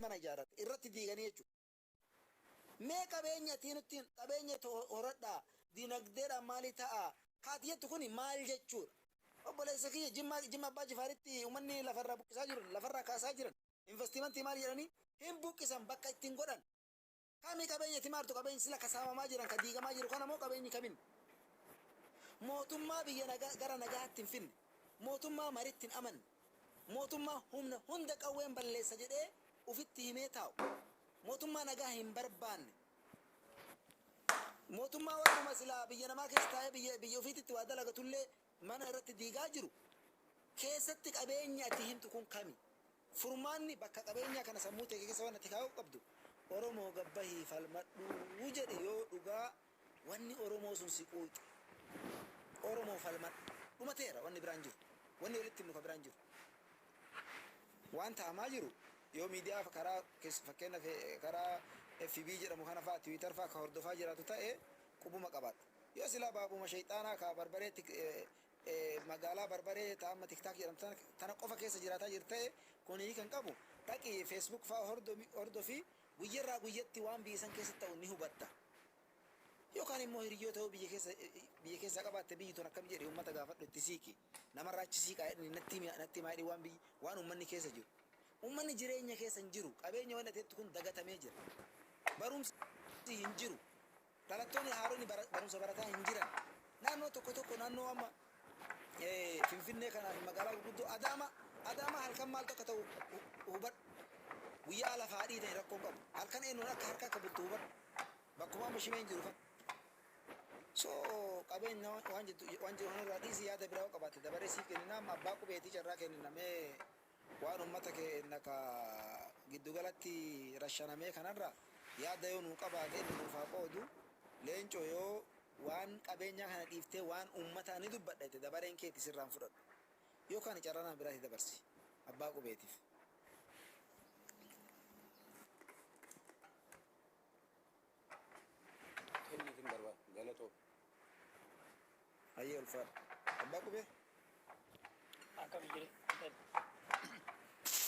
Mana ijaarrate irratti diiganii jechuudha. Mee qabeenya ati nutti qabeenya horadhaa, dinagdeedhaan maalii ta'a kaati jettu kuni maal jechuudha? Obboleessa kiyya, Jimma Abbaa Jifaaritti uummanni lafarraa buqqisaa jiru, lafarraa kaasaa jiran, investimentii maal jedhanii hin buqqisan, bakka ittiin godhan. Kami qabeenya itti maartu? Qabeenyi sila kasaamamaa jiran, ka diigamaa jiru kana moo qabeenyi kamin? Mootummaa biyya nagaa gara nagaatti hin finne, mootummaa maritti hin amanne, mootummaa humna hunda qawween balleessa jedhee ufitti himee taa'u, mootummaa nagaa hin barbaanne, mootummaa warruma silaa biyya namaa keessa taa'ee biyya ofiititti waa dalagatullee mana irratti diigaa jiru keessatti qabeenya ati himtu kun kami? Furmaanni bakka qabeenyaa kana sammuu ta'e keessa waan ati kaa'uu qabdu, Oromoo gabbahii falmadhuu jedhe. Yoo dhugaa wanni Oromoo sun si quuqe, Oromoo falmadhu. Dhumateera, wanni biraan jiru, wanni walitti himnu ka biraan jiru. Waan ta'amaa jiru yoo miidiyaa karaa fakkeenyaaf karaa FB jedhamu kana fa'a, Twitter fa'a ka hordofaa jiraatu ta'e qubuma qabaadha. Yoo silaa baabuma shayxaanaa ka barbaree, magaalaa barbaree ta amma TikTok jedhamtu tana qofa keessa jiraataa jirtu ta'e, kunii kan qabu dhaqii Facebook fa'a hordofii, guyyarraa guyyatti waan biyya san keessatti ta'u ni hubatta. Yookaan immoo hiriyoota yoo biyya keessaa qabaatte, biyyi tun akkam jedhe uummata gaafadhu, itti siiqi. Namarraa achi siiqaa jedhani natti himaa jedhi, waan biyyi waan uummanni keessa jiru. Uummanni jireenya keessa hin jiru. Qabeenya waan ateettu kun dagatamee jira. Barumsi hin jiru. Dhalattoonni haaronni barumsa barataa hin jiran. Naannoo tokko tokko, naannoo amma Finfinnee kanaa fi magaalaa gurguddoo Adaama halkan maaltu akka ta'u hubadhu. Guyyaa lafaa dhiitan rakkoon qabu. Halkan eenyuun akka harka akka bultu hubadhu. Bakkuma amma shimeen jiru kan. So qabeenya waan jettu waan jiru kanarraa dhiisi, yaada biraa yoo qabaatte dabaree siif kennina. Amma abbaa qubeetii carraa kennina. Mee waan uummata keenya ka giddugalatti rashanamee kanarra yaada yoo nuu qabaate inni nuuf haa qoodu. Leencoo, yoo waan qabeenyaa kana dhiiftee waan uummataa ni dubbadha jette, dabareen keeti, sirraan fudhadhu. Yookaan carraa nama biraatti dabarsi abbaa qubeetiif. Kenniitiin barbaada galatoo. Hayyee, ulfaadha. Abbaa qubee. Akkam jire?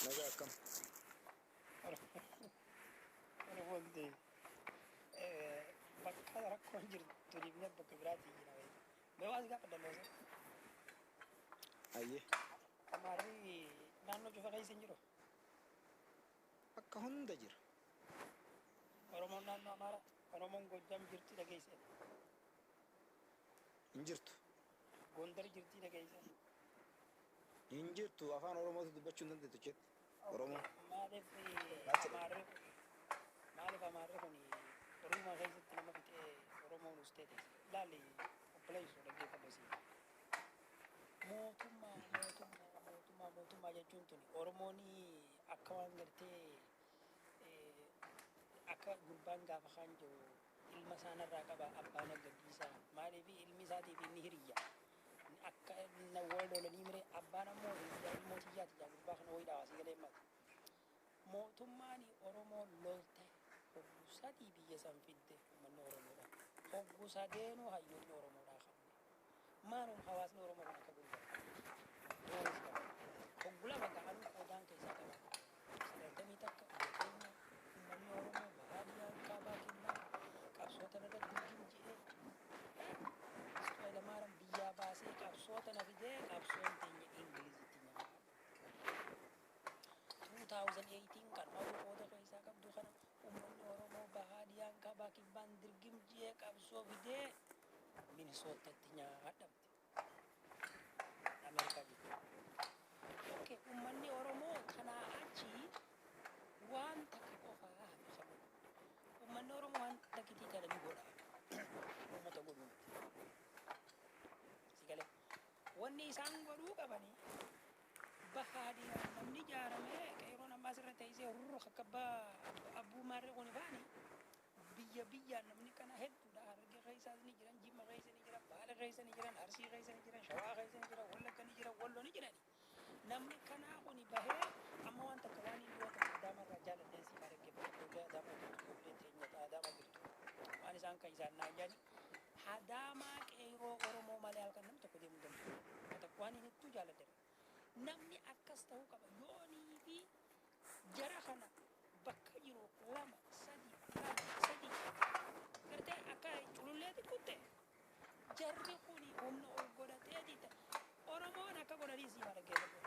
Nagaa, akkam? Wanti bakka rakkoon jirtu dhiibnee bakka biraatti jira. Mee waan si gaafadha loosa. Hayyee. Amaarri naannoo cufa keessa hin jiru? Bakka hunda jira. Oromoon naannoo Amaaraa, Oromoon Gojjam jirti dhageesse? Hin jirtu. Gondar jirti dhageesse? Hin jirtu, afaan Oromootu dubbachuu hin dandeettu jetti. Oromoo. Maaliif Amaarri, maaliif Amaarri kun Oromoo keessatti nama fixee Oromoon ustee teesse? Laali obboleessu, dhaggeeffadhu si. Mootummaa, mootummaa, mootummaa, mootummaa jechuun tuni Oromoon akka waan gartee akka gurbaan gaafa kaan jiru ilma isaanirraa qaba abbaan aggaggiisaa. Maaliif ilmi isaatiif inni hiriyya akka na wal lolanii mire, abbaan ammoo hiriyya ilmoo tiyyaati jaa, gurbaa kana wayii dhaawaa si galee mati. Mootummaan Oromoo lolte hoggu 3 biyya san fidde uummanni Oromoodha. Hoggu sadeenuu hayyoonni Oromoodhaa qabne. Maalum hawaasni Oromoo kun akka gurguramu? Doonis qaba. Hoggu 2 ga'anuu qoodaan keessaa qaba. 91 biyya keenya uummanni Oromoo bahaadiyaan kaabaa kibbaa qabsoo tana irratti dirgim je'ee Mangistuu Hayilamaariyaam biyyaa baasee qabsoo tana fidee qabsoon teenya Ingilizitti nyaadha. 2018 kan maruu qooda keessaa qabdu kana uummanni Oromoo bahaadiyaan kaabaa kibbaan dirgim je'ee qabsoo fidee Minisootatti nyaadhamte. Ameerikaa jechuudha. Okay, uummanni Oromoo kanaa achi waan takka qofaa hafe kan godhu. Uummanni Oromoo waan takkitii kana ni godha. Uummata godhuu miti. Si galee. Wanni isaan godhuu qabanii bahaadiyaan namni ijaaramee qeeroon ammaa asirra teessee hurr akka abbuu maarree kun faani biyya biyyaan namni kana hedduudha. Harargee keessaas ni jiran, Jimma keessa ni jiran, Baale keessa ni jiran, Arsii keessa ni jiran, Shawaa keessa ni jiran, Wallagga ni jiran, Wallo ni jirani. Namni kanaa kuni bahee amma waan takka waan inni yoo takka Adaamarraa jaaladheen si maa dhaggeeffadhu, ijoollee Adaamaa jirtu, ijoollee teenya Adaamaa jirtu, waan isaan kan isaan naan jedhani Adaamaa qeeroo Oromoo malee halkan namni tokko deemuu hin danda'u. Takka waan inni hedduu jaaladhe. Namni akkas ta'uu qaba. Yoonii fi jara kana Ati kutte. Jarri kuni humna ol godhatee ati Oromoon akka godhanii sii dhaggeeffadhu.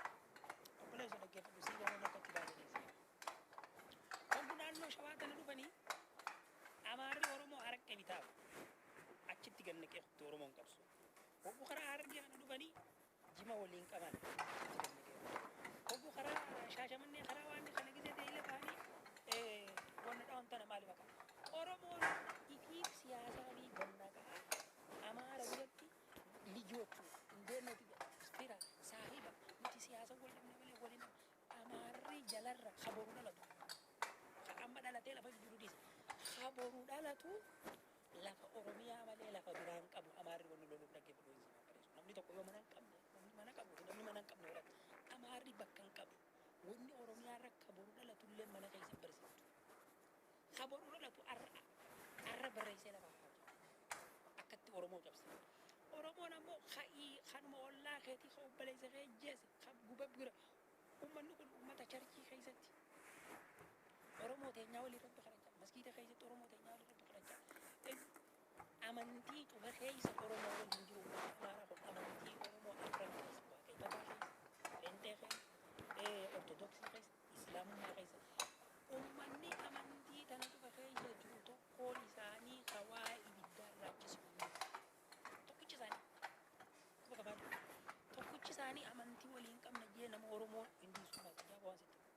Obboleessa, dhaggeeffadhu, sii Oromoon akka itti baasanii sii. Hoggu naannoo Shawaa tana dhufanii Amaarri Oromoo araqqee bitaaf achitti gad naqee kutte Oromoon qabsu. Hoggu karaa Harargee kana dhufanii jima waliin qaban achitti gad naqee. Hoggu karaa Shaashamannee karaa waan kana gisee ta'e bahanii wanna dhawan tana maali maqaa. Oromoon ifiif siyaasaa fi gannaqaa Amaara biratti ልጆቹ እንዴት ነው fira saahiba nuti siyaasa wal dhabne malee waliin. Amaarri jalarra kaboru dhalatu, ka amma dhalatee lafa jiru dhiise, kaboru dhalatu lafa Oromiyaa malee lafa biraan qabu. Amaarri wanni loluuf, dhaggeeffatu hin barreessu. Namni tokko yoo mana hin qabne, namni mana qabu, namni mana hin qabne godhata. Amaarri bakka hin qabu. Wanni Oromiyaa irra kaboru dhalatu illee mana keessa hin barsiiftu. Kaboru dhalatu arra barreessee lafa haa akkatti Oromoo cabse. Oromoon ammoo ka'ii kanuma ollaa keetii ka obboleessa kee jeese ka guba bira. Uummanni kun uummata churchii keessatti Oromoo teenyaa walii Rabbi kadhachaa, maskiita keessatti Oromoo teenyaa walii Rabbi kadhachaa, amantii cufa keessa Oromoo waliin jiru. Uummata Amaaraa kun amantii Oromoo afran keessa, Waaqeffataa keessa, Pheenxee keessa, Ortodoksii keessa, Islaamummaa keessa, uummanni amantii tana cufa keessa jiru tokkoon isaanii hawaa ibiddaa irraa. Tokkichi isaanii quba qabaatu, tokkichi isaanii amantii waliin qabna jee nama Oromoo hin dhiisu. Maal ajaa'ibaa waan sitti,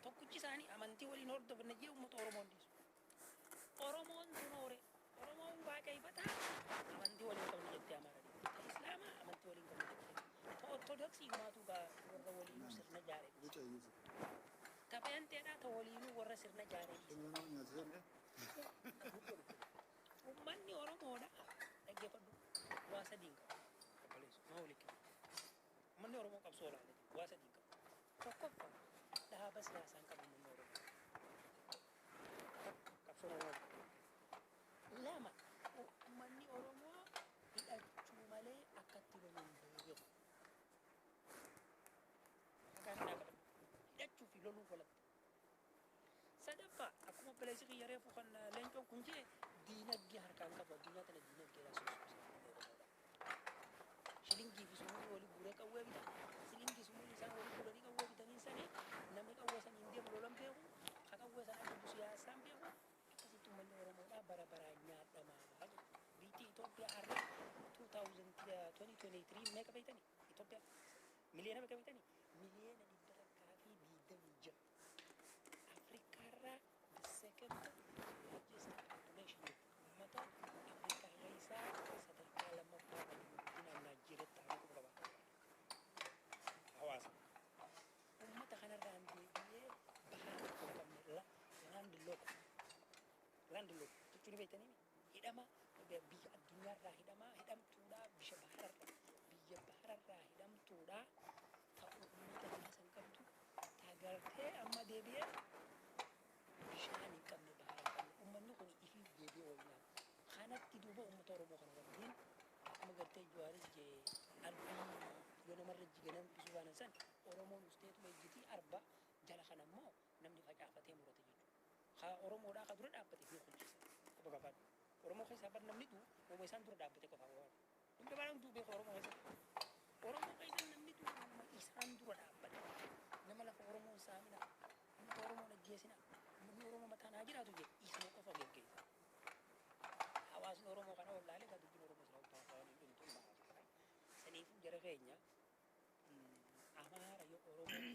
tokkichi isaanii amantii waliin hordofna jee uummata Oromoo hin dhiisu. Oromoon tunoore Oromoon Waaqeffataa amantii waliin qabna jettee Amaara dhiifte. Ta Islaamaa amantii waliin qabna jettee, ta Ortodoksii maatu gaa warra waliinuu sirna jaare dhiise. Ta Pheenxeedhaa ta waliinuu warra sirna jaare dhiise. Uummanni Oromoodha, dhaggeeffadhu, waa sadiin qaba. Obboleessu maa walii kennu. Uummanni Oromoo qabsoo olaanaa waa sadiin qaba. Tokkoffaa, dhaaba siyaasaa hin qabu uummanni Oromoo. Qabsoon Oromoo. Lama, uummanni Oromoo hidhachuu malee akkatti loluun beeku. Maqaan naa qabadhu. Hidhachuu fi loluu walatti. Sadaffaa, akkuma obboleessi kiyya reefu kan leencoon kun jee, diinagdee harkaan qabu. Addunyaa tana diinagdeedhaan sossoosa Oromoodha. Shilingii fi sumuunii walii guuree qawwee bita. Shilingii sumuunii isaan walii guuranii qawwee bitanii sanii namni qawwee sanii hin deemu, lolan beeku. Ka qawwee sana ajaju siyaasaan beeku. Akkasitti uummanni Oromoodhaa bara baraan nyaadhamaa jechuudha. Biyyi Itoophiyaa har'a 2023 meeqa beektanii? Itoophiyaa miliyoona meeqa beektanii? 126,000,000. Afrikaarraa the second largest population jechuudha. Uummata Afrikaa keessaa sadarkaa lammaffaa kan guddinaan Naayijeeriyaatti ta'anii quba qabaata. Hawaasa. Uummata kanarraan deebi'ee bahaa tokko hin qabne, land lock. Land lock jechuun beektanii hidhama biyya addunyaarraa hidhamaa hidhamtuudha, bisha bahararraa, biyya bahararraa hidhamtuudha ta'uu uummata siyaasa hin qabdu tagartee amma deebi'ee bishaan hin qabne, bahara hin qabne. Uummanni kun ifiif deebi'ee wal nyaata. Kanatti duuba uummata Oromoo kana wajjin akkuma gartee Jawaaris jee, arbii yoo namarra jige nama bisuu baanan san Oromoon usteetuma ejjitii arba jala kana immoo namni facaafatee murate jechuudha. Ka Oromoodhaa ka dura dhaabbate ni kulchisa. Quba qabaadhu. Oromoo keessaa bar namni du'u uuma isaan dura dhaabbate qofa waan. Namni baay'een du'u beeku Oromoo keessa. Oromoo keessa namni du'u uuma isaan dura dhaabbate. Nama lafa Oromoon saamina, uummata Oromoon ajjeesina, uummanni Oromoo mataan haa jiraatu jedhe isuma qofa geggeessa. Hawaasni Oromoo kana wallaalee kan dubbiin Oromoo sila uttaa hin dhumtu. Saniifuu jara keenya, Amaara yoo Oromoo